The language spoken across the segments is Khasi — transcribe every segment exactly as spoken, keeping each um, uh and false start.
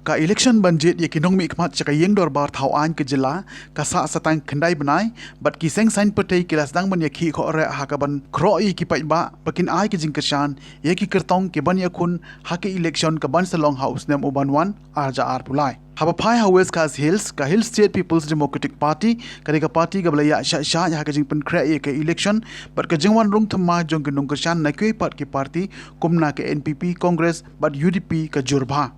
Ka election ban jied ïa ki nongmihkhmat sha ka ïing dorbar thaw aiñ ka jylla ka sah satang khyndai bnai, bad ki seng saiñ pyrthei ki la sdang ban ïakhih khohreh ha kaban khroh ïa ki paidbah ba kin ai ka jingkyrshan ïa ki kyrtong ki ban ïakhun ha ka election kaban sa long ha u snem u ban wan, ar hajar arphew lai. Haba phai ha West Khasi Hills, ka Hill State People's Democratic Party ka dei ka party kaba la ïaid shah shah ha ka jingpynkhreh ïa ka election, bad ka jingwan rung thymmai jong ki nongkyrshan na kiwei pat ki party, kum na ka N P P, Congress bad U D P ka jur bha.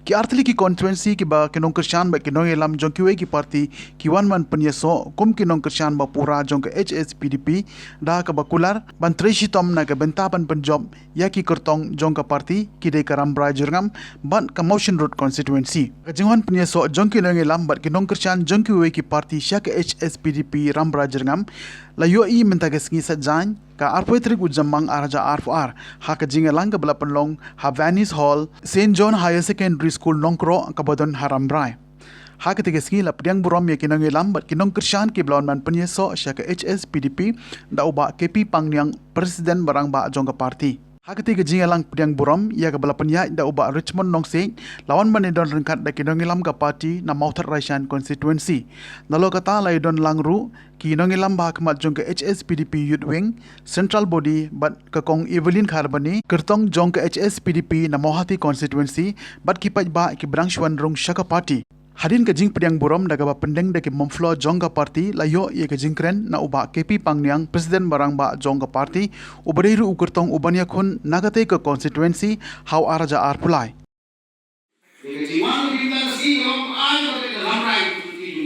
Ki artylli ki constituency kiba ki nongkyrshan bad ki nongïalam jong kiwei ki party ki wan ban pynïasoh kum ki nongkyrshan ba pura jong ka H S P D P, da kaba kular ban trei shitom na ka bynta ban pynjop ïa ki kyrtong jong ka party, ki dei ka Rambrai Jyrngam bad ka Mawshynrut constituency. Ka jingwan pynïasoh jong ki nongïalam bad ki nongkyrshan jong kiwei ki party sha ka H S P D P Rambrai Jyrngam la ïohi mynta ka sngi Saitjaiñ, ka arphew tarik u Jymmang ar hajar arphew ar, ha ka jingïalang kaba la pynlong ha Vanish Hall, Saint John Higher Secondary School, Nongkroh, kaba don ha Rambrai. Ha katei ka sngi la pdiang burom ïa ki nongïalam bad ki nongkyrshan kiba la wan ban pynïasoh sha ka H S P D P da u Bah K P Pangniang, President bad Rangbah jong ka party. Ha katei ka jingïalang pdiang burom ïa kaba la pynïaid da u Bah Richmond Nongsiej, la wan ban ïadon ryngkat da ki nongïalam ka party na Mawthadraishan constituency. Nalor kata la ïadon lang ruh ki nongïalam ba ha khmat jong ka H S P D P Youth Wing, Central Body bad ka Kong Evelyn Kharbani, kyrtong jong ka H S P D P na Mawhati constituency, bad ki paidbah kiba dang shu wan rung sha ka party. Hadien ka jingpdiang burom da kaba pyndeng da ki mumflor jong ka party, la ïoh ïa ka jingkren na u Bah K P Pangniang, President bad Rangbah jong ka party, uba dei ruh u kyrtong u ban ïakhun na katei ka constituency ha u ar hajar arphew lai. Ïa ka jingwan ka bynta ka sngi ka long ai ba ka lamrai ka jong ngi.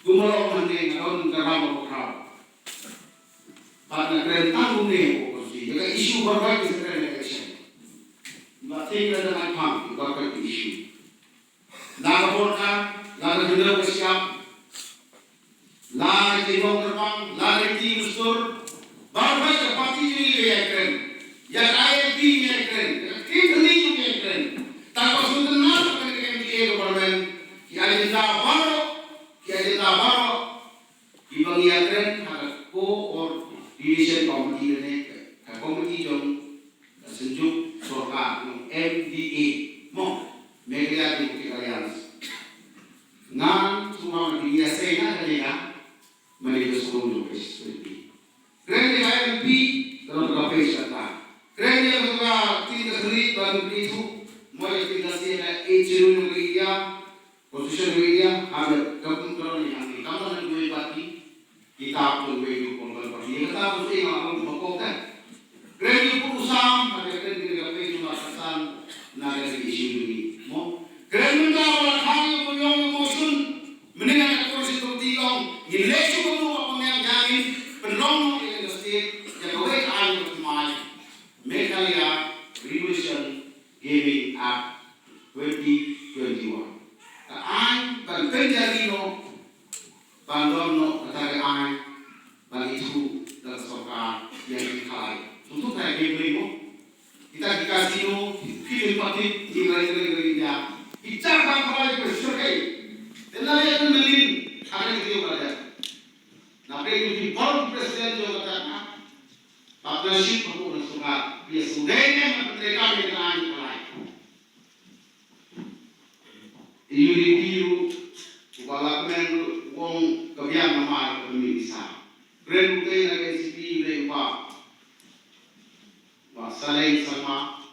Kumba long mynne nga don ka ram ba khraw. Bad nga kren tang kumne ko ko si. Ïa ka issue ba rwai ki sa kren election. Ba ting da dang ai phang ba ka issue. Na ka bor ka, na ka jingdon ka siap. La ka jinglong kyrpang, la ka ri mustur. Baroh ka party jong ngi ka ïakren. Ïa ka I L P ka ïakren. Ïa ka Ri Bhoi ka ïakren. Tang ba shu tynnar ka M D A government. Ki agenda baroh, ki agenda baroh. Kiba ngi ïakren ha ka coordination committee ne ka committee jong ka Synjuk Sorkar, M D A, mo, Meghalaya Democratic Alliance. Ngan sumar na bini ya sei na ka lega, mane ka sukong jong ka S P D P. Kren ïa ka I L P, ka long ka page kata. Kren ïa ka tin ka sri, ban bini tu, mo ïa tin ka sri na e chiru jong ka India, Constitution of India, ha ka, ka, ka, ka, ka, ka, ka, ka, ka, Kitab tu wei tu kon kon kon. Ye kitab tu ing aku tu bakok kan. Kren ïa u pud u sam, ha ka kren ïa ka pei tu ma ka san, na ka ri issue tu ni. Mo. Kren mynta ba la khang ïa u Myong ïa u Moshun. Mynne na ka Constitution Committee ong, ngin leh shuh kumno ba pynïang ïa ngin, pynlong noh ïa ka state, ïa kawei ka aiñ ba thymmai. Meghalaya Revolution Gaming Act twenty twenty-one. Ka aiñ ban pynjari noh ban don noh kata ka aiñ ban ithuh da ka sorkar ïa ki khalai. Sngewthuh ïa ka game mo. Kita ki casino, ki pit ki patit, ki rai rai rai ïa. Ki chah ban khalai ki pyrshah kai. Te na ïa ka melin, ha ka ïa ka ïa. Na pyrshah ki bor ki president jong kata ka partnership hapoh na sorkar. Ïa sudai ne na pyrshah ka ïa ka aiñ khalai. U D P ruh, uba la kmen ruh, u ong ka biang namar ka kmen isa. Kren ruh te na ka N C P u dei uba, uba Saleng Sangma.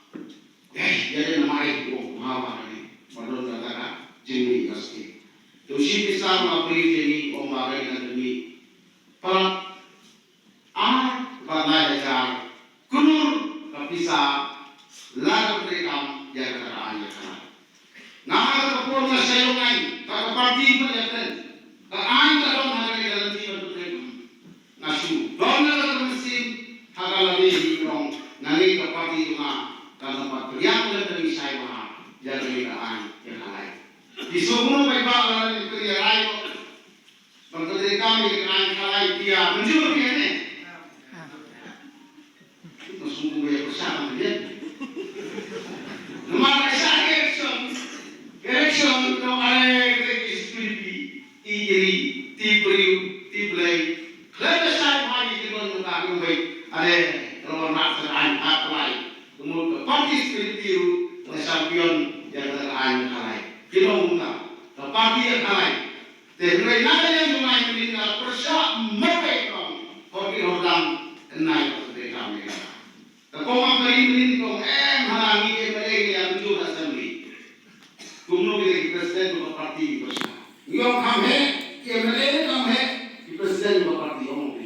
Eh, ïa dei namar u ong uba ha ba ne. Ba don kata ka jingmih ka state. Te u Chief Minister ma brief ïa ngi, u ong ba dei na ka jingmih. Palat Ar bad lai hajar klur ka pisa la ka treikam ïa kata ka aiñ ïa ka. Nga ha kata ka por nga sha ïoh aiñ, kata ka party pat ïa kren. Ka aiñ ka don ha kane ka lynti ban treikam. Nga shu don ha kata ka mynsiem ha ka lade hi ong nga ngeit ka party jong nga kan ym pat pdiang lem da ngi shai bha ïa kane ka aiñ ïa ka lai. Ki shu kumno paidbah la lade ïa rai. Ban treikam ïa ka aiñ khalai phi ïa mynjur phi ïa ne. Ka sngewbha ïa pyrshang ïa. Namar ka shah election, election to ai ka H S P D P, i ri, ti briew, ti blei. Khlem da shai bha ïa ki don ka ka wei. Are, ka wan rak sa aiñ khalai. Kumno ka party H S P D P ruh ka champion ïa ka Te hynrei na ka liang jong nga mynnin nga pyrshah marwei tang hor kit hor dang, nai ba te kam ne. Te kong Ampareen mynnin kong em hana ngi MLA ngi ïa mynjur ha assembly. Kumno ki dei ki president ba party ki pyrshah. Ngi ong kham heh, ki MLA kham heh, ki president ba party ong ong.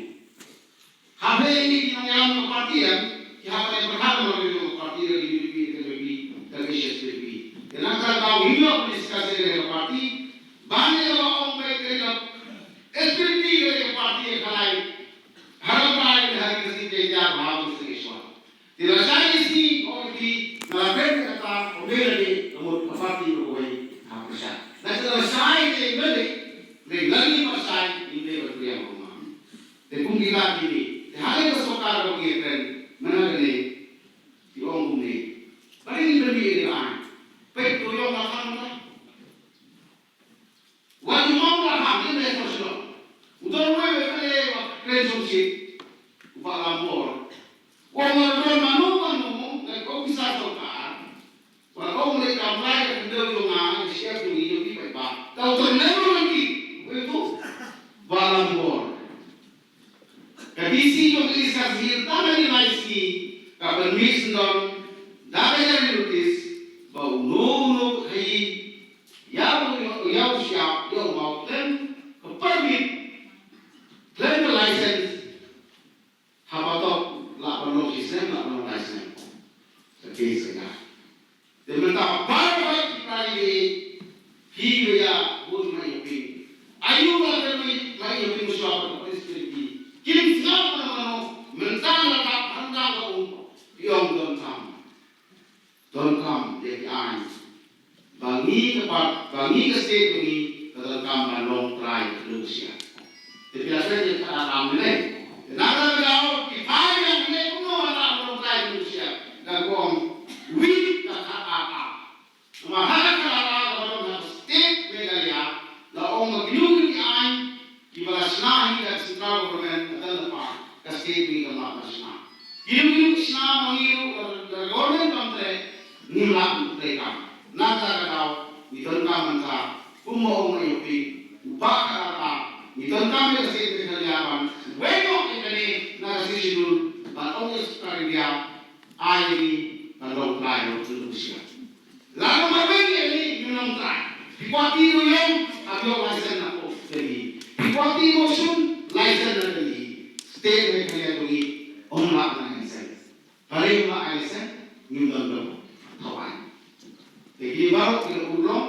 Haba ïa ki nongïalam ka party, ïa ki haba ïa pyrkhat nongïalam ka party, ïa ki U D P, ïa ki N P P, ïa ki H S P D P. Ïa nangta ka ïoh discuss ïa ka party, ban ïa ka ong ba ïa ka S P D P ïa ka party ïa ka lai. Haram bai ïa ka sing ïa ka ba ha ka sing ïa shwa. Te lashai ïa sngi ong ïa ki, nga la kren ïa kata, ong ïa lade, ka mut ka party ka kawei ha pyrshah. Na ka lashai ïa lade, lade lagi pyrshah, ïa lade ba triang ong ma. Te kum kita kine, te ha kane ka sorkar ba ngi kren mynta kane, ki ong kumne. Ba ring ba ngi ïa ai. Peit to ïong la khang ta. Wat u ong la khang, ïa me ko shlong. U don wei wei kane wa kren sngewsih. U Bah Lambor. U ong la don mano mano, ngan ko pisa sorkar. Ba ong leh kam lai ka khyndew jong nga, ka shyiap jong ngi jong ngi paidbah. Ka u tyrleng ruh nanti. Wei tu. Bah Lambor. Ka D C jong ka East Khasi Hills tang ha kine lai sngi ka pynmih syndon da ka jar notice ba uno uno ka khaii ïa u, ïa u shyiap ïa u maw khlem ka permit khlem ka license. Haba tok lah ban long shisnem, lah ban long lai snem. Ka case ka. Te mynta baroh ki private hi ba ïa bun ma ïa ping. Ayu ba ka ma ïa ping shuwa ba ka pris ping ki. Kim sngap na mano mynta la ka hangta ka um. Ïong don kam. Donkam ïa ki aiñ. Ba ngi ka pat, ba ngi ka state jong ngi ka donkam ban long trai ka dusha. Te phi la kren ïa ka aram ne. Te na ka daw ki phai ïa ne kumno ban long trai ka dusha. Ka kong wit ka khat ar ar. Namar ha ka khat ar ar ka ba don ha state Meghalaya la ong ba ki nong ki aiñ. Kiba la shna hi da ka central government ka dang da pa ka state ngi ka map ba shna. Ki ruh ki ruh shna ma ngi ruh ka, ka government kam trei, ngim lah ban trei kam. Nangta ka daw ngi donkam mynta kum ma ong ma ïoh phi u bah ka rta ngi donkam ïa ka state Meghalaya ban weng noh ïa kane na ka state schedule ban ong ïa ka sorkar India ai ïa ngi ban long trai noh tu tu sha. Lano marwei ïa ngi ngi nongtrei. Phi kwah ti ruh ïong, hap ïoh license na ko Delhi. Phi kwah ti ruh shun, license na Delhi. State Meghalaya jong ngi ym lah ban ai license. Balei ym lah ai license? Ngim don dong. Thaw ai. Te kine baroh ki la urlong,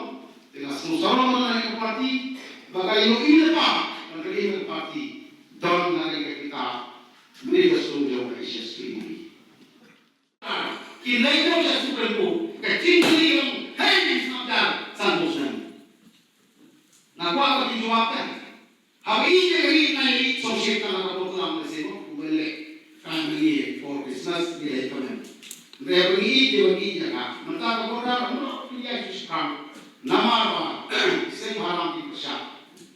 te nga sngewsarong na ka party, ba ka ïohi lypa ban ka dei ka party. Don na ka kitab, mynta ka sdung jong ka H S P D P. Ki leit noh sha Supreme Court, ka jingkylli ka long, hei, ki sngap jar, san bok snem. Nga kwah ba ki jubab te. Haba ïeit ïa ka ri, nga ïeit sngewsih tang ha ka por tlang ka seng, u ban leh ka ngi before Christmas, ngi leh comment. Hynrei haba ngi ïeit ïa ka, ngi ïeit ïa ka. Mynta ka border, ym noh pynïaid shuh shipang. Namar ba, seng haram ki pyrshah.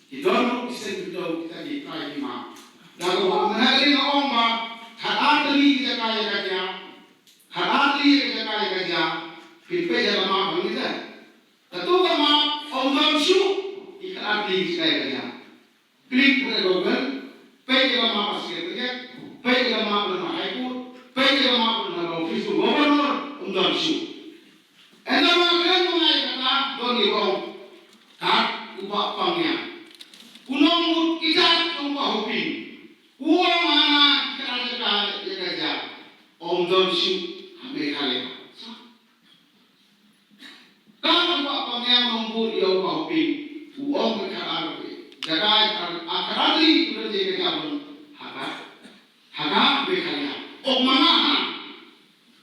Ki don ruh ki seng ki dei kita ki trai ki map. Da kaba mynta ka dei nga ong ba, khatar tylli ki jaka ïa ka jia. Khatar tylli ki jaka ïa ka jia, phin peit ïa ka map hangne te. Kato ka map ym don shuh ki khatar tylli ki jaka ïa ka jia. Click ha ka Google, peit ïa ka map ha Secretariat, peit ïa ka map ha High Court, peit ïa ka map ha Office of Governor, ym don shuh. Ynda ma kren ma nga ïa kata, don ïa ka ong. Kat u Bah Pangngiang. U nongbud ki jait jong u Bah Hoping. U ong hana ki khatar jaka ïa ka jia. Ym don shuh ha Meghalaya. Ka u Bah Pangngiang nongbud ïa u Bah Hoping. U ong ka khatar jaka ïa ka, a khatar ri u don ïa ka jia bun. Ha ka, ha ka Meghalaya. Ong ma nga ha.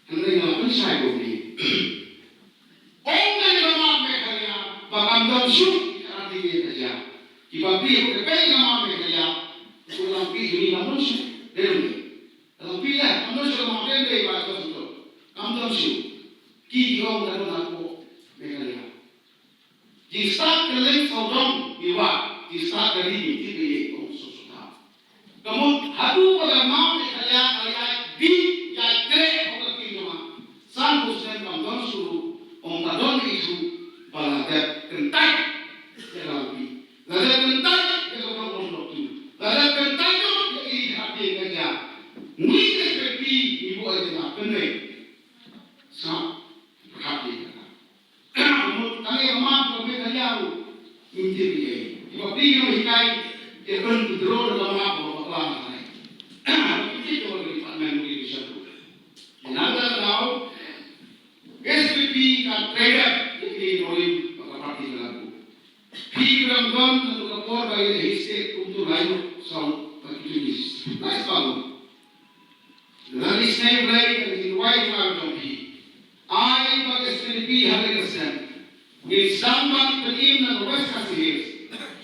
Hynrei nga la pynshai kumne. Ong ka ïa ka map Meghalaya ba kam don shuh ki khatar ri ïa ka jia. Kiba phi ka peit ka map Meghalaya. Ka lam phi jong ngi kam don shuh. Dei ne? Ka lam phi la kam don shuh ka map, dei ne ba ka don shuh. Kam don shuh. Ki ki ong ka don hapoh Meghalaya. Jingstad ka leng sawdong ki wad, jingstad ka ri ki tip ïa ong suk suk ha. Ka mut haduh ba ka map Meghalaya ka la ïaid bit ïaid treh ha ka ri jong nga. San bok snem kam don shuh ruh, ym ka don issue ba la dep kyntait ïa ka lampi. La dep kyntait. Lai sbak. Lada i snei Blei ka jingduwai jong nga jong phi. Ai ba ka Spirit jong phi ha ka sem. Ngin sdang ban pynim na ka West Khasi Hills.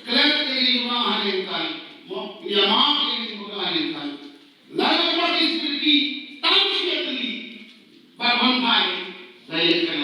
Klet ïa ka jingduwai ha nengtai. Mo ïa ma ïa ka jingduwai ha nengtai. Lada ba ka Spirit jong phi tang shi ïa ka li. Ba ban pai. Lai ïa ka